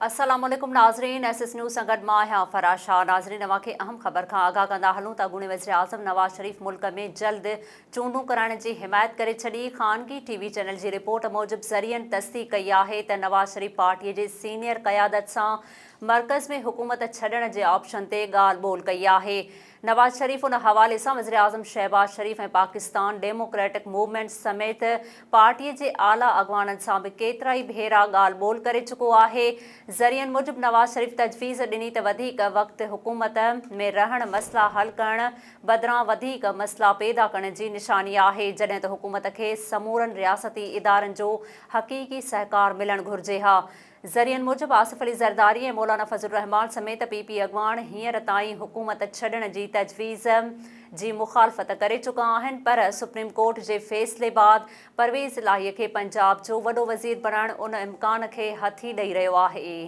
السلام عليڪم ناظرين ايس ايس نيوز سان گڏ مان آهيان فرح شاهه ناظرين اوهان کي اهم خبر کان آگاهه ڪندا هلون ته اڳوڻي وزيراعظم نواز شريف ملڪ ۾ جلد چونڊون ڪرائڻ جي حمايت ڪري ڇڏي خانگي ٽي وي چينل جي رپورٽ موجب ذريعن تصديق ڪئي آهي ته نواز شريف پارٽي جي سينيئر قيادت سان مرڪز ۾ حڪومت ڇڏڻ جي آپشن تي ڳالهه ٻولهه ڪئي آهي نواز شريف ان حوالي سان وزيراعظم شهباز شريف ۽ پاڪستان ڊيموڪريٽڪ موومينٽ سميت پارٽي جي اعليٰ اڳواڻن سان به ڪيترائي ڀيرا ڳالهه ٻولهه ڪري چڪو آهي. ذريعن موجب نواز شريف تجويز ڏني ته وڌيڪ وقت حڪومت ۾ رهڻ مسئلا حل ڪرڻ بدران وڌيڪ مسئلا پيدا ڪرڻ جي نشاني آهي جڏهن ته حڪومت کي سمورن رياستي ادارن جو حقيقي سهڪار ملڻ گهرجي ها. ذريعن موجب آصف علي زرداري ۽ مولانا فضل الرحمان سميت پي پي اڳواڻ هينئر تائين حڪومت ڇڏڻ جي تجويز جي مخالفت ڪري چڪا آهن پر سپريم ڪورٽ جي فيصلي بعد پرويز الاهي کي پنجاب جو وڏو وزير بڻائڻ ان امڪان کي هٿي ڏئي رهيو آهي.